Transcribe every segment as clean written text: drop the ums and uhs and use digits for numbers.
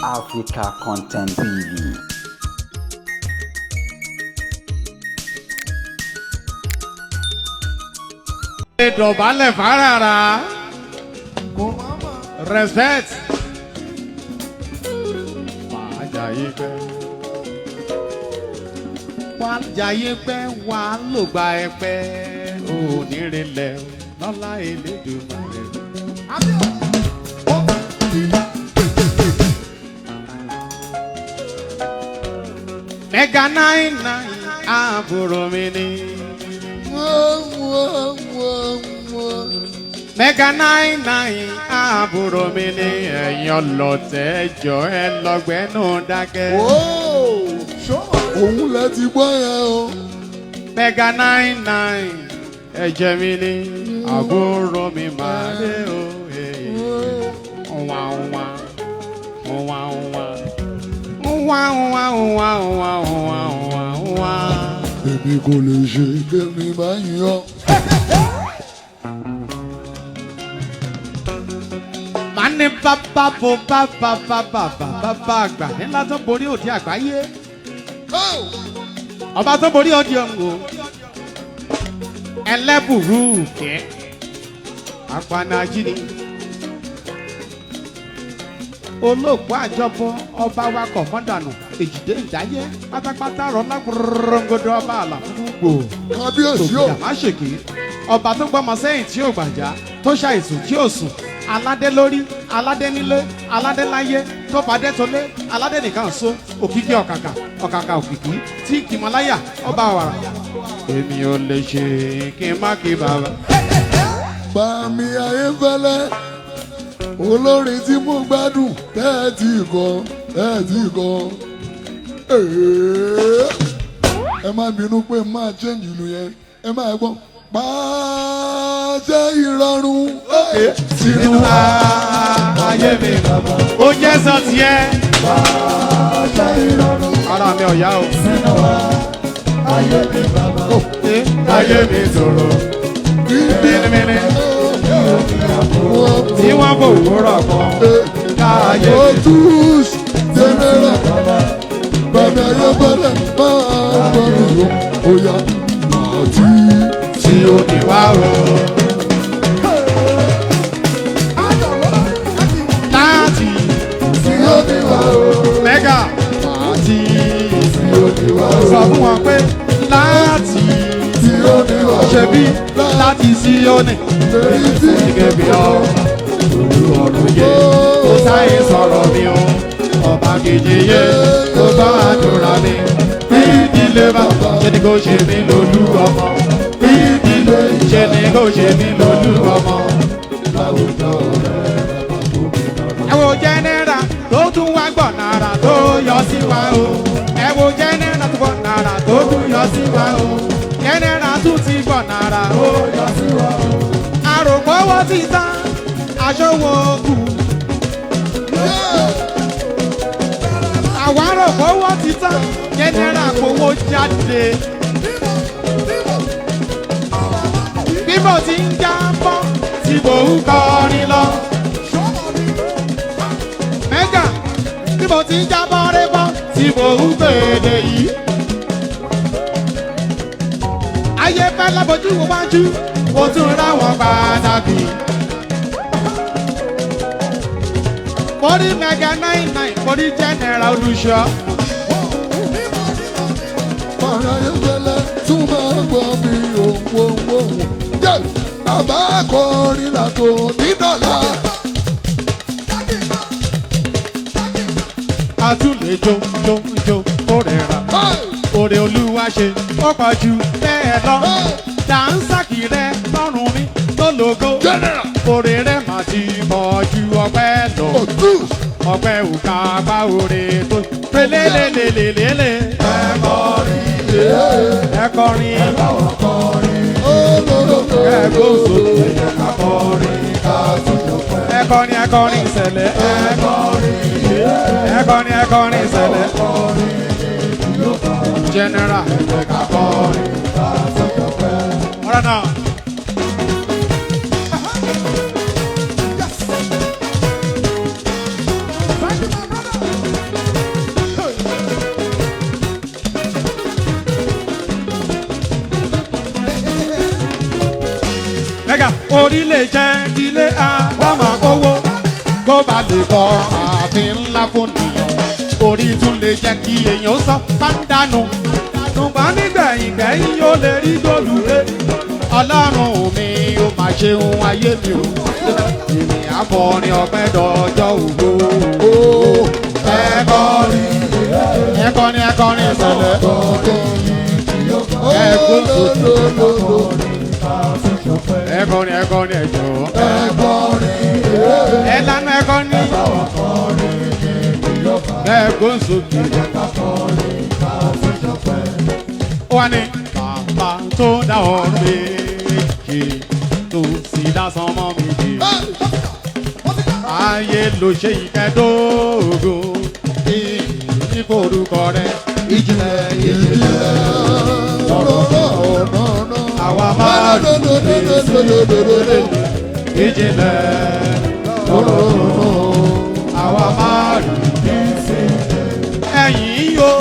Africa Content TV. Dọ̀bálẹ̀ fárara. Respect. Wàá jayé pẹ́. Wàá jayé pẹ́, wàá lògbà ẹ pẹ́. Onírẹ̀lẹ̀ lọ́lá Elédùmarè. Mega 99 àbúrò mi ni. Mega 99 àbúrò mi ni ẹ̀yin ọlọ́tẹ̀ jọ ẹ lọ́gbẹ́nu dákẹ́. Òun lẹ ti gbọ́ yẹn o. Mega 99 ẹ̀jẹ̀ mi ni àbúrò mi máa lé o. Nwa nwa nwa nwa nwa nwa nwa nwa nwa nwa nwa. Èmi kò lè ṣe kémi máa ń yọ. Màá ní bàbá bo bàbá bàbá bàbá àgbà ńlá tó borí òde àgbáyé. Ọba tó borí òde ọ̀hún o. Ẹlẹ́bùrú kẹ́. Apanají ni. Olóòpó àjọbọ ọba wakọ̀ mọ́dànù èjìdé ìdáyé pátápátá rọlá gbòròngodo ọba àlà fún gbò Kábíyèsí o. tòkìdà má ṣèké ọba tó gbọmọ sẹ́yìn tí ò gbàjá tó ṣàìsùn tí ò sùn aládé lórí aládé nílé aládé láyé tó fadé tolé aládé nìkan so òkìkí ọ̀kàkà ọ̀kàkà òkìkí tí kìmọ̀láyà ọba wàrà. Èmi ò lè ṣe kí n má kí bàbá. Bàmí Ayéfẹ́lẹ́, olórin tí mo gbádùn tẹ́ẹ̀tì kọ tẹ́ẹ̀tì kọ. Èé. Ẹ má bínú pé máa change ìlú yẹn, ẹ máa gbọ́. Pàṣẹ ìrọ̀rùn sínú Ayé mi ó jẹ́ sọ tiẹ̀. Pàṣẹ ìrọ̀rùn Ara mi ò yá o. sínú ayé mi bàbá. Ayé mi tòrò Ibi mímímí tí wọ́n bò wúrọ̀ kan. Káyé mi. Otus jẹnẹrẹ bàbá Ayéfẹ́lẹ́ máa gbọ́ mi o, oya àti Tí ó ní wá o. Láti tí ó ní wá o, mẹ́gà àti tí ó ní wá o, sọ fún wọn pé láti tí ó ní wá o, ṣebí láti Síónì lórí tí gẹ́gẹ́ bí ọ olú ọ̀run yé kó sáyé sọ̀rọ̀ mi o ọba kejì yé kó bá àdúrà mi bí ìdílé bá ṣe ni kò ṣe mí lólú ọmọ bí ìdílé ṣe ni kò ṣe mí lólú ọmọ láwùjọ rẹ̀ bàbá gómìnà rẹ̀. Ẹ wo jẹ́nẹ́ra tó tún wá gbọ̀ nàrà tó yọ sí wa o. Ẹ wo jẹ́nẹ́ra tó gbọ̀ nàrà tó tún yọ sí wa o. Jẹ́nẹ́ra tún ti gbọ̀ nàrà ó yọ sí wa o. Àròpọ̀wọ́ ti tán, aṣọ́wó kù. Àwa rògbòwọ́ ti tán, jẹ́nẹ́ra kówó jáde. Bí mo ti ń jábọ́, tí mò ń kọrin lọ mẹ́gà tí mo ti ń jábọ́ rébọ́ tí mo ń gbèdè yìí. Ayé fẹ́ lábojú wo wájú, mo tún ráwọn pàtàkì. Mo rí mẹ́gà 99, mo rí jẹ́nẹ̀rà olùṣọ́. Bàbá Ayéfẹ́lẹ́ tún máa gbọ́ mi o, wo wo wo. Yé! Bàbá akọrin làtò nídọ̀lá. A tún lè jó jó jó kó rẹ̀ rà. Oore Olúwa ṣe ó pọ̀ jù bẹ́ẹ̀ lọ. Dàńsákì rẹ lọ́rùn mi tó lógo. General Oore rẹ̀ mà ti pọ̀ ju ọpẹ́ lọ. Otus Ọpẹ́ ò ká bá oore tó. Lélelelelele. Ẹ kọrin. Olóró Ẹ gbóhùn sókè. Ẹ kọrin ẹ kọrin ìṣẹ̀lẹ̀. Ẹ kọrin ẹ kọrin ìṣẹ̀lẹ̀. General. Ọ̀rọ̀ náà. Kó ba lè kọ́ ààfin ńlá fún nìyàn. Orí tún lè jẹ́ kí èèyàn sọ pàdánù. Ṣùgbọ́n nígbẹ̀yìn gbẹ̀yìn ó lè rí gòlùwé. Ọlọ́run mi ó máa ṣe ohun ayé mi o. Èmi akọrin ọpẹ́ dọjọ́ ògo. Ẹ kọrin, ẹ kọrin, ẹ kọrin ìṣẹ̀lẹ̀. Ẹ kó sókè. Ẹ kọrin, ẹ kọrin, ẹ jọ̀ọ́. Ẹ lánàá ẹ kọrin. Ẹ kó sókè. Ó wá ní bàbá tó dá ọ̀run méje tó sì dá sánmọ̀ méje. Ayé ló ṣe ìkẹ́dógún ní forúkọ rẹ̀. Ìjìnlẹ̀ ìjìnlẹ̀ àwa máa dùn ìjìnlẹ̀ lọ́rọ̀ àwa máa dùn ẹ̀yìn yóò.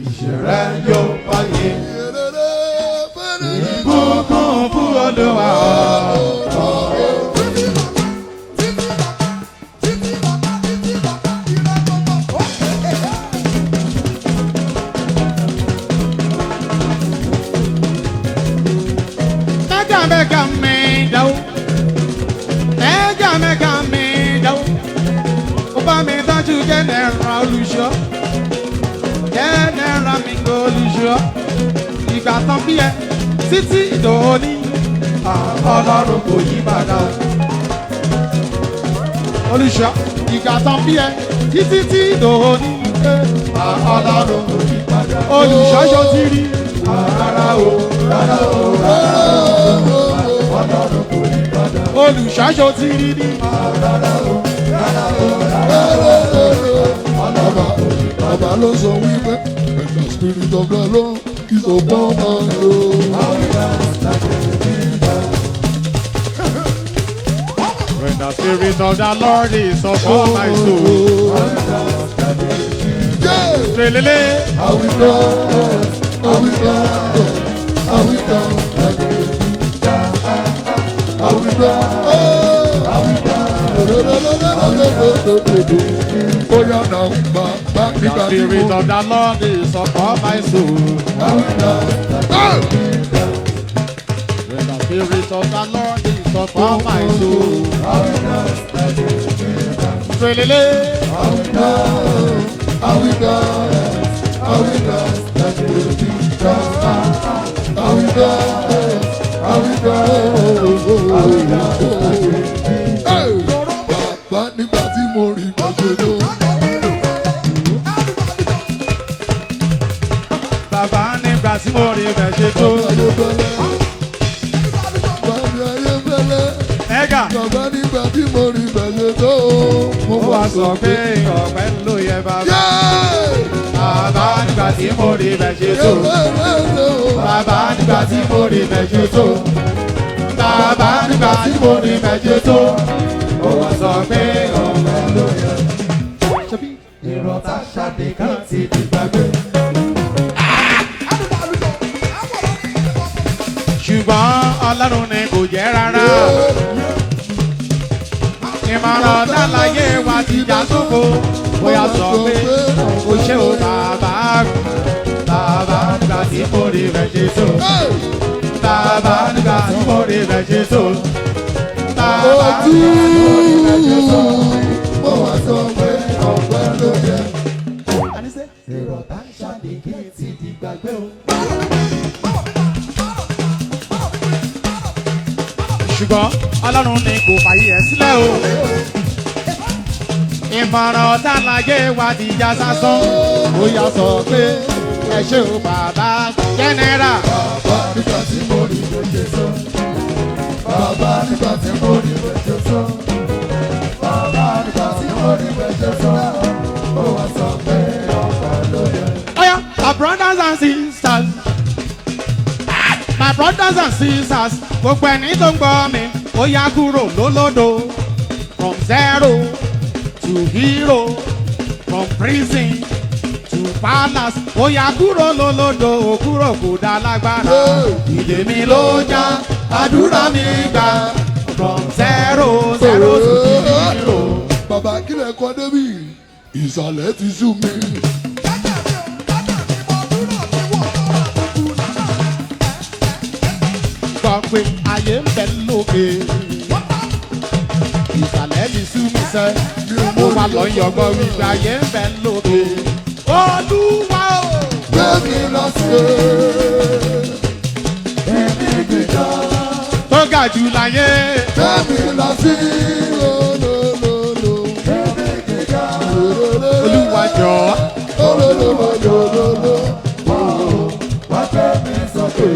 Ìṣẹ̀rẹ̀ yóò fàyè. Ìbùkún fún Olúwa. Mẹ́gà mẹ́gà mi dáwó. Mẹ́gà mẹ́gà mi dáwó. Ó bá mi tọ́jú jẹ́nẹ̀ra olùṣọ́. Jẹ́nẹ̀ra mi kò olùṣọ́. Ìgbà tán bí ẹ títí ìdòní. Ọlọ́run kò yí padà. Olùṣọ́ ìgbà tán bí ẹ títí tí ìdòní. Ọlọ́run kò yí padà. Olùṣọ́ ṣó ti rí. Rárá o, rárá o, rárá o. Olùṣọ́ ṣó ti rí ní. Bàbá ló sọ wípé when the spirit of the Lord is upon my soul. When the spirit of the Lord is upon my soul. Yeah! Lelele. I will dance, I will dance, I will dance like a I will dance, I will dance. Bóyá náà bàbá The nígbà tí spirit mo of the Lord is upon my soul. Ah! When the spirit of the Lord is upon my soul. Lelele. I will dance, I will dance, I will dance like a I will dance, I will dance, I will dance. Hey! Bàbá nígbà tí mo rí gbàgbé Bàbá nígbà tí mo rí bẹ̀ ṣe tó. Bàbá ayé Ẹ̀gà. Bàbá nígbà tí mo rí gbàgbé tó. Mo Ó wá sọ pé ọ̀pẹ ló yẹ bàbá. Yéé! Bàbá nígbà tí mo rí bẹ̀ ṣe tó. Bàbá nígbà tí mo rí bẹ̀ ṣe tó. Bàbá nígbà tí mo rí bẹ̀ ṣe tó. Ó wá sọ pé ọ̀pẹ ló yẹ. Ìrọ̀tà ṣàdé kan ti di gbàgbé. Ṣùgbọ́n Ọlọ́run ni kò jẹ́ rárá. Ìmọ̀ràn dálàyé wa ti já sóko. Bóyá sọ pé o ṣé o bàbá bàbá nígbà tí mo rí rẹ̀ ṣe tó. Bàbá nígbà tí mo rí rẹ̀ ṣe tó. Bàbá Ojú mo wá sọ pé ọ̀pẹ ló yẹ. Ìrọ̀tà ṣàdé kí ti di gbàgbé o. Ṣùgbọ́n Ọlọ́run ni kò fàyè ẹ̀ sílẹ̀ o. Ìmọ̀ràn ọ̀tá láyé wa ti já sásán. Ó yá sọ pé ẹ ṣé o bàbá jẹ́nẹ́rà. Bàbá nígbà tí mo rí méje sọ. Bàbá nígbà tí mo rí méje sọ. Bàbá nígbà tí mo rí méje sọ. Ó wá sọ pé ọ̀pẹ ló yẹ. Oya, my brothers and sisters. My brothers and sisters, gbogbo ẹni tó ń gbọ́ mi, ó yá kúrò lólódo. From zero to hero, from prison to palace, ó yá kúrò lólódo, ó kúrò kò dá lágbára. Ìdè mi ló já, àdúrà mi gbà. From zero, zero to hero. Bàbá kílẹ̀ kọ́ débì, ìsàlẹ̀ ti sú mi. Gbọ́ pé ayé ń bẹ lókè. Ìsàlẹ̀ mi sú mi sẹ́. Mo wà lọ yọ̀gbọ́ wípé ayé ń bẹ lókè. Olúwa o! Gbé mi lọ sí ibi gíga. Tó ga jù láyé. Gbé mi lọ sí olólòlò. Ibi gíga. Olúwa jọ. Olólòlòlòlò. Wá gbé mi sókè.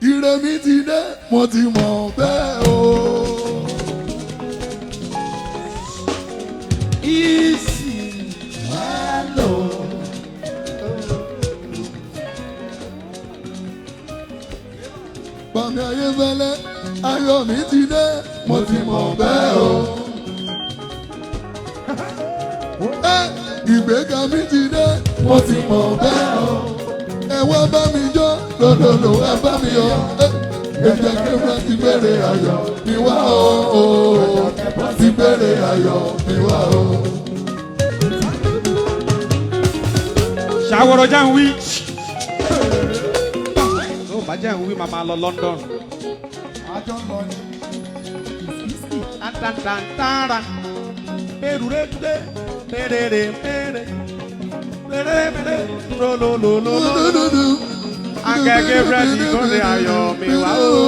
Ire mi ti dé, mo ti mọ̀ bẹ́ẹ̀ o. Easy. Hello. Bàmí ayé fẹ́lẹ́, ayọ̀ mi ti dé, mo ti mọ̀ bẹ́ẹ̀ o. Ẹ, ìgbéga mi ti dé, mo ti mọ̀ bẹ́ẹ̀ o. Ẹ wá bá mi jó, lòlòlò ẹ bá mi yọ̀. Ẹ, Ẹ̀jẹ̀ kẹfẹ́ ti bèrè ayọ̀ mi wá o. Ti bèrè ayọ̀ mi wá o. Ṣàwòrò jẹ́ ń wí. Tó bá jẹ́ ń wí, màá máa lọ London. Tantantantara. Perure perere pere. Pere pere lolololo. Akẹ́kẹ́ búrẹ́dì kórè ayọ̀ mi wá o.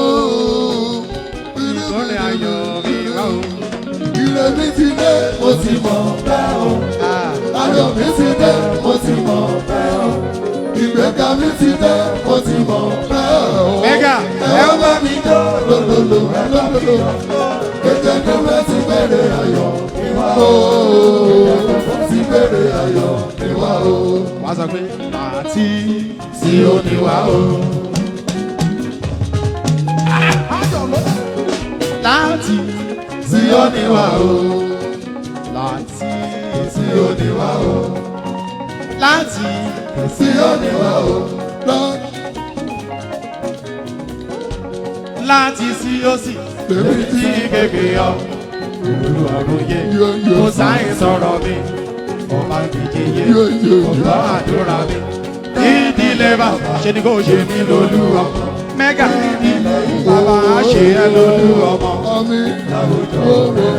Ìkórè ayọ̀ mi wá o. Ire mi ti dé, mo ti mọ̀ bẹ́ẹ̀ o. Ayọ̀ mi ti dé, mo ti mọ̀ bẹ́ẹ̀ o. Ìgbéga mi ti dé, mo ti mọ̀ bẹ́ẹ̀ o. Mega. Ẹ ó bá mi jó lòlòlò lòlòlò. Ẹ̀jẹ̀ kúrẹ́ ti bẹ̀rẹ̀ ayọ̀ mi wá o. Ti bẹ̀rẹ̀ ayọ̀ mi wá o. Wàá sọ pé àti sí òní wá o. Láti Sí òní wá o. láti Sí òní wá o. láti Sí òní wá o. Lọ láti sí òsì lèmi tí ti kékeré ọ. Olúwaròyé Yóò, yóò. kò sáyìn sọ̀rọ̀ mi, ọba ìjìyẹ Yóò, yóò, ọ̀gbọ́n àdúrà mi. Ìdílé bá ṣe ni kò ṣe mí lólú ọmọ. Mẹ́gà bàbá ṣe é lólú ọmọ. Àmì. Láwùjọ rẹ̀.